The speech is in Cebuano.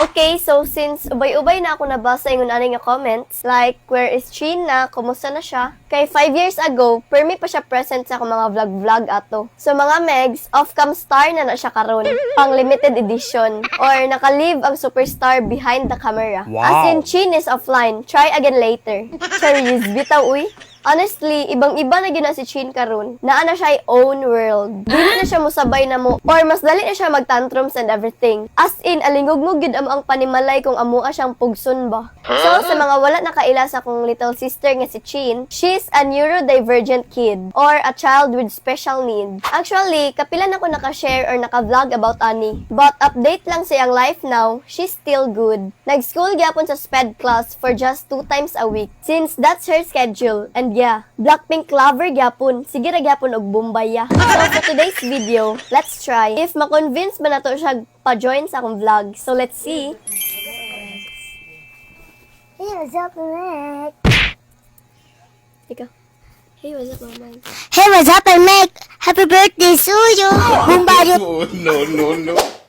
Okay, so since ubay-ubay na ako nabasa ingon ani nga comments, like, "Where is Chin na? Kumusta na siya?" Kay 5 years ago, permi pa siya present sa akong mga vlog-vlog ato. So mga megs, off-cam star na na siya karon, pang limited edition. Or naka-leave ang superstar behind the camera. As in, Chin is offline. Try again later. Charis, bitaw uy. Honestly, ibang-iba na gyud na si Chin karon. Naa na siya own world. Dili na siya musabay namo or mas dali na siya magtantrums and everything. As in, alingugngog gyud am ang panimalay kung amoa siyang pugson ba. So, sa mga wala nakaila sa akong little sister nga si Chin, she's a neurodivergent kid or a child with special need. Actually, kapila na ko naka-share or naka-vlog about ani. But update lang sa iyang life now, she's still good. Nag-school gyapon sa SPED class for just two times a week since that's her schedule. And yeah, Blackpink lover gyapon. Sige ra gyapon og Bombaya. So for today's video, let's try if ma-convince ba nato siya pa-join sa akong vlog. So let's see. Hey, what's up, Meg? Ikaw. Hey, what's up, Mama? Hey, what's up, Meg? Happy birthday to you. Bumbayo. Oh, no, no, no.